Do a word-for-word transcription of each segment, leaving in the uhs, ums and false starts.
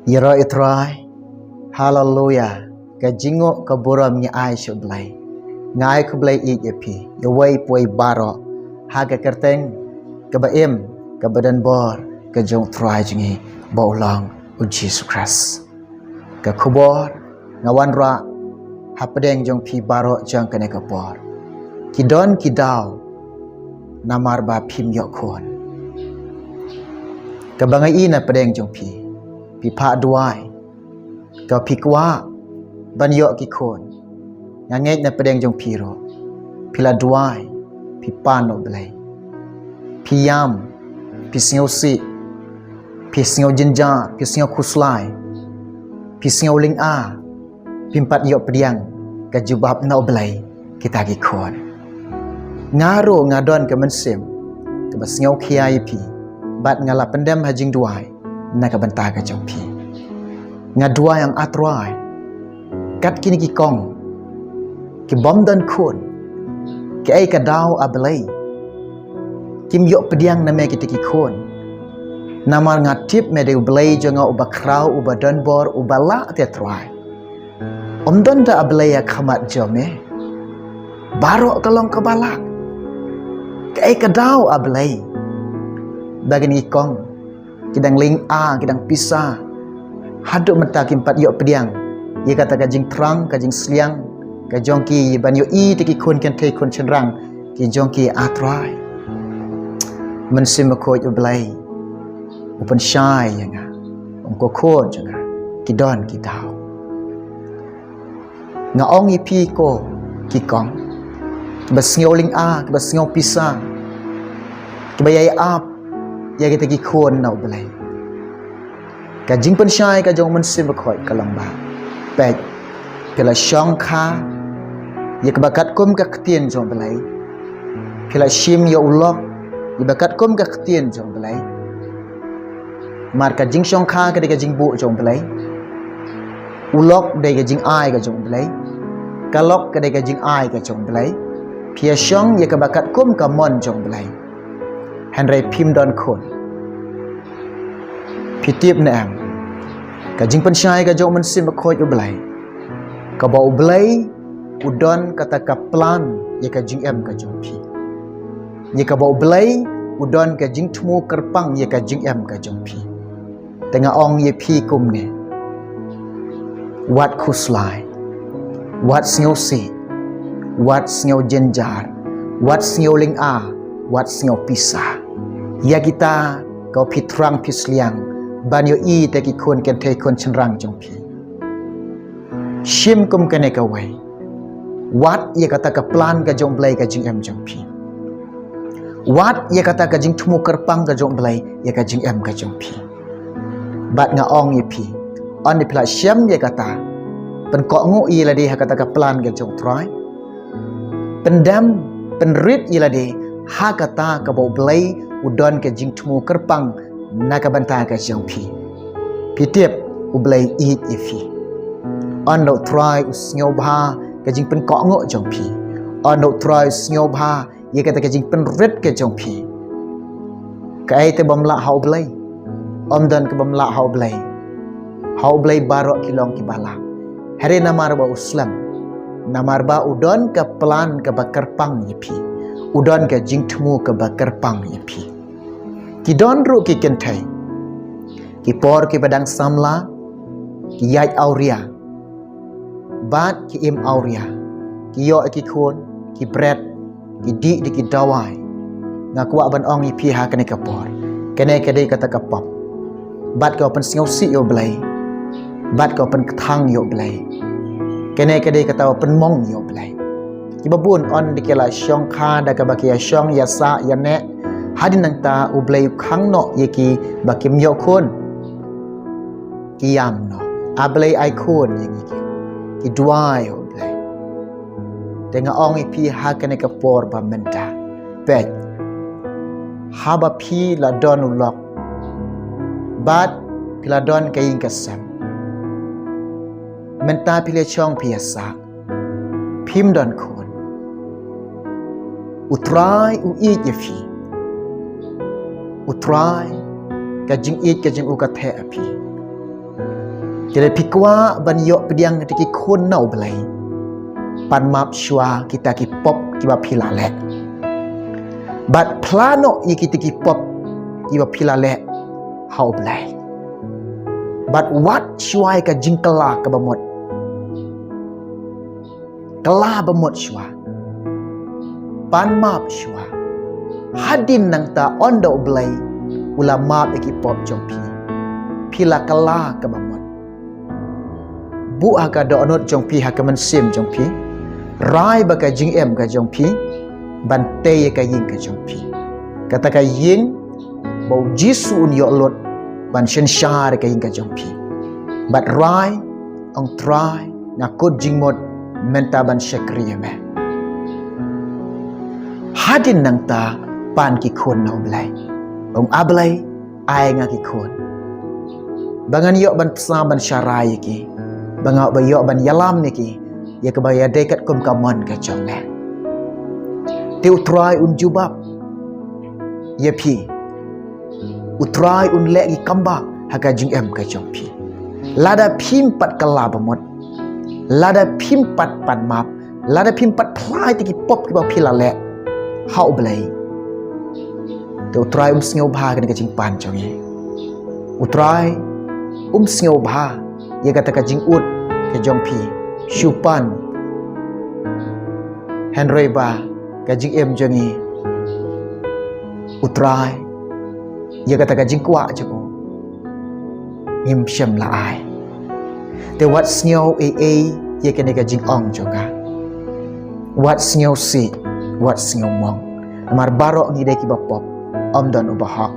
Ïaroh ïa u Trai. Haleluya. Ka jingnguh ka burom ngi ai sha u Blei. Nga ai khublei ïa phi, ïa uwei pa uwei baroh, ha ka kyrteng kaba im, kaba donbor ka jong u Trai jong ngi ba u long u Jisu Khrist. Ka khubor nga wanrah hapdeng jong phi baroh jong kane ka por. Ki don ki daw namar ba phim ïoh khun. Kaba nga ïohi napdeng jong phi, phi phah duwai, ka phi kwah ban ïoh ki khun. Nga ngeit napdeng jong phi ruh, phi la duwai, phi pan ïa u Blei. Phi ïam, phi sngewsih, phi sngew jynjar, phi sngew khuslai, phi sngew lynga, phim pat ïoh pdiang ka jubab na u Blei kita ki khun. Nga ruh nga don ka mynsiem kaba sngew khia ïa phi, bad nga la pyndem ha jingduwai na ka bynta ka jong phi. Nga duwai, ong A Trai, kat kine ki kong ki bym don khun, kaei ka daw A Blei? Kim ïoh pdiang na me kita ki khun. Namar nga tip me dei u Blei jong nga uba khraw, uba donbor, uba lah te Trai. Ym don da A Blei ha khmat jong me. Baroh ka long kaba lah. Kaei ka daw A Blei? Ba kine ki kong ki dang lynga, ki dang pisa, haduh mynta kim pat ïoh pdiang ïa kata ka jingthrang, ka jingsliang ka jong ki ban ïohi ïa ki khun kynthei khun shynrang ki jong ki, A Trai. Mynsiem Bakhuid u Blei u pynshai ïa nga, ong ko khun jong nga, ki don ki daw. Nga ong ïa phi ko ki kong, kiba sngew lynga, kiba sngew pisa, kiba ïai ap ïa kita ki khun na u Blei. Ka jingpynshai ka jong u Mynsiem Bakhuid ka long ba, peit, phi la shongkha ïa kaba katkum ka ktien jong u Blei. Phi la shim ïa u lok ïa ba katkum ka ktien jong u Blei. Namar ka jingshongkha ka dei ka jingbuh jong u Blei. U lok dei ka jingai ka jong u Blei. Ka lok ka dei ka jingai ka jong u Blei. Phi ïa shong ïa kaba katkum ka mon jong u Blei. Hynrei phim don khun. Phi tip ne em? Ka jingpynshai ka jong u Mynsiem Bakhuid u Blei, kaba u Blei u don kata ka plan ïa ka jingim ka jong phi. Ïa kaba u Blei u don ka jingthmu kyrpang ïa ka jingim ka jong phi. Te nga ong ïa phi kumne, wat khuslai, wat sngewsih, wat sngew jynjar, wat sngew lynga, wat sngew pisa. Ïa kita kaba phi thrang phi sliang ban ïohi ïa ki khun kynthei khun shynrang jong phi. Shim kum kane kawei. Wad ïa kata ka plan ka jong u Blei ka jingim jong phi. Wad ïa kata ka jingthmu kyrpang ka jong u Blei ïa ka jingim ka jong phi. Bad nga ong ïa phi, ynda phi la shem ïa kata, pynkohnguh ïa lade ha kata ka plan ka jong u Trai. Pyndem, pynrit ïa lade ha kata kaba u Blei u don ka jingthmu kyrpang na ka bynta ka jong phi. Phi tip, u Blei u ïeit ïa phi. Ynda u Trai u sngewbha ka jingpynkohnguh jong phi, ynda u Trai u sngewbha ïa kata ka jingpynrit ka jong phi, kaei te bym lah ha u Blei? Ym don ka bym lah ha u Blei. Ha u Blei baroh ki long kiba lah. Hynrei namar ba u slem, namar ba u don ka plan kaba kyrpang ïa phi, u don ka jingthmu kaba kyrpang ïa phi. Ki don ruh ki kynthei, ki por kiba dang samla, ki ïaid awria bad ki im awria, ki ïoh ïa ki khun, ki bret, ki dih da ki dawai. Nga kwah ban ong ïa phi ha kane ka por, kane ka dei kata ka pop. Bad kaba pynsngewsih ïa u Blei, bad kaba pynkthang ïa u Blei. Kane ka dei kata kaba pynmong ïa u Blei. Kiba bun ynda ki la shongkha da kaba ki ïa shong ïa sah ïa neh, hadien nangta u Blei u khang noh ïa ki ba kim ïoh khun. Ki ïam noh, A Blei ai khun ïa ngi. Ki duwai ïa u Blei. Te nga ong ïa phi ha kane ka por ba mynta, peit, haba phi la don u lok bad phi la don ka ïing ka sem, mynta phi la shong phi ïa sah, phim don khun. U Trai u ïeit ïa phi. U Trai, ka jingïeit ka jong u ka theh ha phi. Te lada phi kwah ban ïoh pdiang kita ki khun na U Blei, pan map shuwa kita ki pop kiba phi la leh. Bad phla noh ïa kita ki pop kiba phi la leh ha U Blei. Bad wad shuwa ïa ka jingkylla kaba mut. Kylla ba mut shuwa. Pan map shuwa. Hadien nangta ynda U Blei u la map ïa ki pop jong phi, phi la kylla kaba mut. Buh ha ka dohnud jong phi, ha ka mynsiem jong phi. Rai ba ka jingim ka jong phi ban tei ïa ka ïing ka jong phi. Kata ka ïing ba U Jisu un ïoh lut ban synshar ïa ka ïing ka jong phi. Bad rai, ong Trai, nga kut jingmut mynta ban shakri ïa me. Hadien nangta pan ki khun na U Blei. Ong, A Blei, ai nga ki khun. Ba ngan ïoh ban psa ban sharai ïa ki. Ba nga ba ïoh ban ïalam ïa ki ïa kaba ïadei katkum ka mon ka jong me. Te U Trai un jubab ïa phi. U Trai un leh ki kambah ha ka jingim ka jong phi. Lada phim pat kylla ba mut, lada phim pat pan map, lada phim pat phla ïa ki pop kiba phi la leh ha U Blei, te U Trai um sngewbha kane ka jingpan jong ngi. U Trai um sngewbha ïa kata ka jingud ka jong phi. Shu pan. Hynrei ba ka jingim jong ngi, U Trai, ïa kata ka jingkwah jong u, ngim shym la ai. Te wat sngew ei ei ïa kane ka jingong jong nga. Wat sngew sih, wat sngew mong. Namar baroh ngi dei kiba pop, ym don uba hok.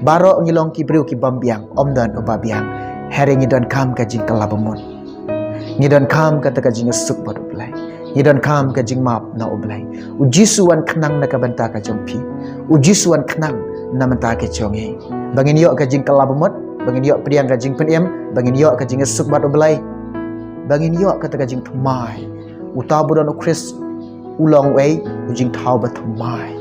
Baroh ngi long ki briew ki bym biang, ym don uba biang. Hynrei ngi donkam ka jingkylla ba mut. Ngi donkam kata ka jingïasuk bad U Blei. Ngi donkam ka jingmap na U Blei. U Jisu wan khnang na ka bynta ka jong phi. U Jisu wan khnang na bynta ka jong ngi. Ba ngin ïoh ka jingkylla ba mut, ba ngin ïoh pdiang ka jingpynim, ba ngin ïoh ka jingïasuk bad U Blei. Ba ngin ïoh kata ka jingthymmai. Uta ba don U Khrist u long uei u jingthaw ba thymmai.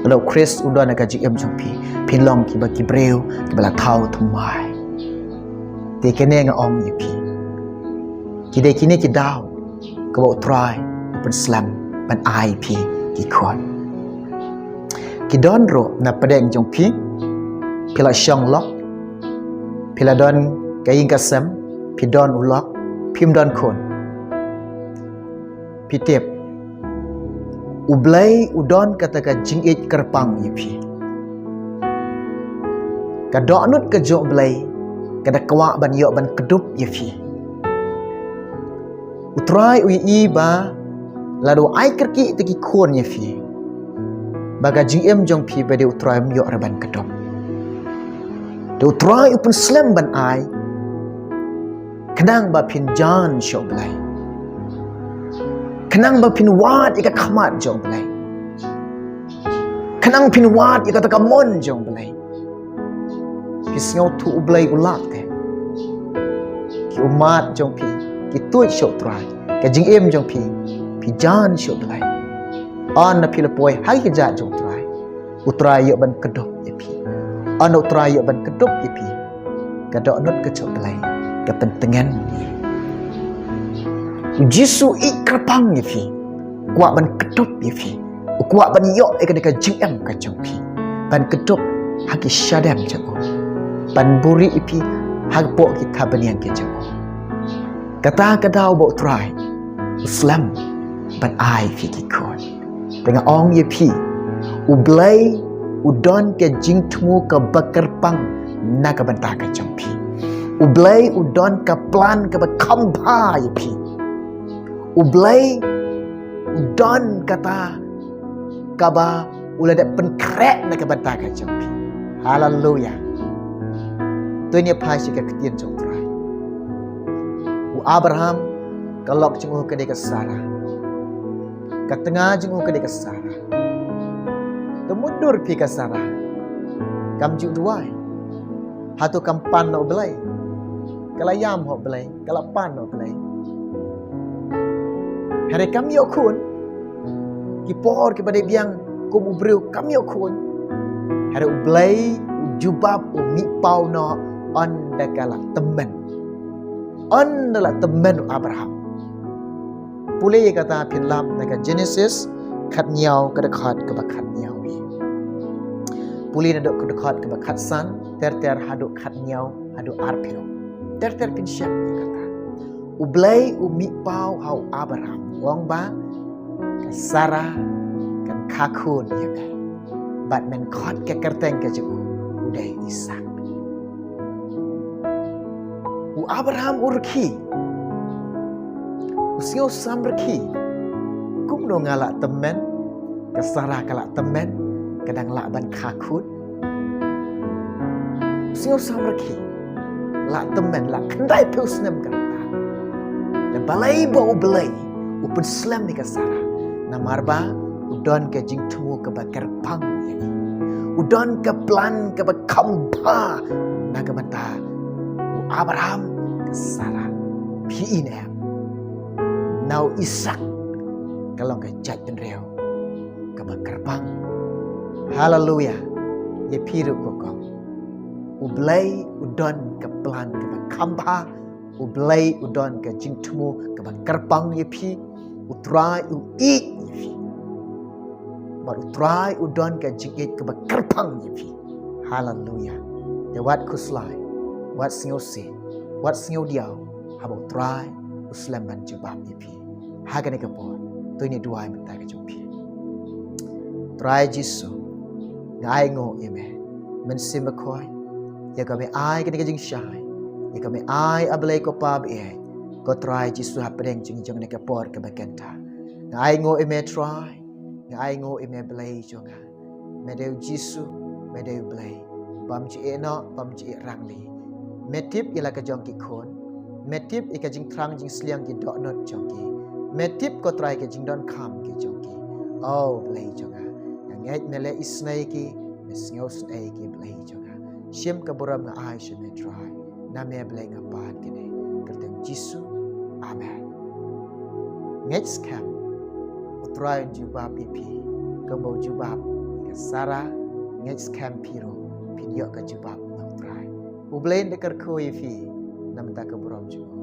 Lada U Khrist u don ha ka jingim jong phi, phin long kiba ki briew kiba la thaw thymmai. Te kane nga ong ïa phi, ki dei kine ki daw kaba U Trai u pynslem ban ai phi ki khun. Ki don ruh na pdeng jong phi, phi la shong lok, phi la don ka ïing ka sem, phi don u lok, phim don khun. Phi tip, U Blei u don kata ka jingïeit kyrpang ïa phi. Ka dohnud ka jong U Blei ka da kwah ban ïoh ban kdup ïa phi. U Trai u ïohi ba lada u ai kyrkieh ïa ki khun ïa phi, ba ka jingim jong phi ba dei U Trai um ïoh ruh ban kdup. Te U Trai u pynslem ban ai khnang ba phin jan sha U Blei. Khnang ba phin wad ïa ka khmat jong U Blei. Khnang phin wad ïa kata ka mon jong U Blei. Phi sngewthuh U Blei u lak te. Ki ummat jong phi ki tuid sha U Trai. Ka jingim jong phi, phi jan sha U Blei. Ynda phi la poi ha ki kjat jong U Trai, U Trai ïoh ban kdup ïa phi. Ynda U Trai ïoh ban kdup ïa phi, ka dohnud ka jong U Blei ka pyntngen ïa phi. U Jisu u ïeit kyrpang ïa phi, u kwah ban kdup ïa phi. U kwah ban ïoh ïa kane ka jingim ka jong phi, ban kdup ha ki shadem jong u, ban buhrieh ïa phi hapoh ki thapniang ka jong u. Kata ka daw ba U Trai u slem ban ai phi ki khun. Te nga ong ïa phi, U Blei u don ka jingthmu kaba kyrpang na ka bynta ka jong phi. U Blei u don ka plan kaba kham bha ïa phi. U Blei u don kata kaba u la dep pynkhreh na ka bynta ka jong phi. Haleluya. To ngin ïa phai sha ka ktien jong U Trai. U Abraham, ka lok jong u ka dei ka Sara. Ka tnga jong u ka dei ka Sara. To mutdur phi ka Sara. Kam ju duwai. Hato kam pan na U Blei? Ka la ïam ha U Blei, ka la pan na U Blei. Hynrei kam ïoh khun. Ki por kiba dei biang kum u briew kam ïoh khun. Hynrei U Blei u jubab, u mih paw noh ynda ka la tymmen. Ynda la tymmen u Abraham. Pule ïa kata phin lap na ka Genesis khatnïaw, ka dkhot kaba khatnïaw hi. Pule naduh ka dkhot kaba khatsan ter ter haduh khatnïaw haduh arphew. Ter ter phin shem ïa kata. U Blei u mih paw ha u Abraham, u ong ba ka Sara kan kha khun ïa me, bad men khot ka kyrteng ka jong u, u dei Isaak. U Abraham u rkhie, u sngew sam rkhie. Kumno nga la tymmen, ka Sara ka la tymmen, ka dang lah ban kha khun? U sngew sam rkhie, la tymmen, la khyndai phew snem ka rta. Te balei ba u Blei u pynslem ïa ka Sara? Namar ba u don ka jingthmu kaba kyrpang ïa i. U don ka plan kaba kham bha na ka bynta u Abraham, ka Sara. Phi i ne em? Na u Isaak ka long ka jaitbynriew kaba kyrpang. Haleluya. Ïa phi ruh ko kong, u Blei u don ka plan kaba kham bha. U Blei u don ka jingthmu kaba kyrpang ïa phi. U Trai u ïeit ïa phi, bad u Trai u don ka jingïeit kaba kyrpang ïa phi. Haleluya. Te wat khuslai, wat sngewsih, wat sngewdiaw, haba u Trai u slem ban jubab ïa phi. Ha kane ka por to ngin duwai mynta ka jong phi. Trai Jisu, nga ainguh ïa me, Mynsiem Bakhuid, ïa ka me ai kane ka jingshai, ïa ka me ai, A Blei ko Pa ba ïeit, ko Trai Jisu, hapdeng jong ngi jong kane ka por kaba kynta. Nga ainguh ïa me Trai, nga ainguh ïa me Blei jong nga. Me dei u Jisu, me dei u Blei bym ju ïehnoh, bym ju ïehrangli. Me tip ïa la ka jong ki khun, me tip ïa ka jingthrang jingsliang ki dohnud jong ki, me tip ko Trai ka jingdonkam ki jong ki. O Blei jong nga, nga ngeit me leh isynei ïa ki, me sngewsynei ïa ki Blei jong nga. Shim ka burom nga ai sha me Trai, na me Blei nga pan kane, kyrteng Jisu. Amen. Ngeit skhem, u Trai un jubab ïa phi kumba u jubab ïa ka Sara. Ngeit skhem phi ruh phin ïoh ka jubab na u Trai. U Blei un da kyrkhu ïa phi na ka bynta ka burom jong u.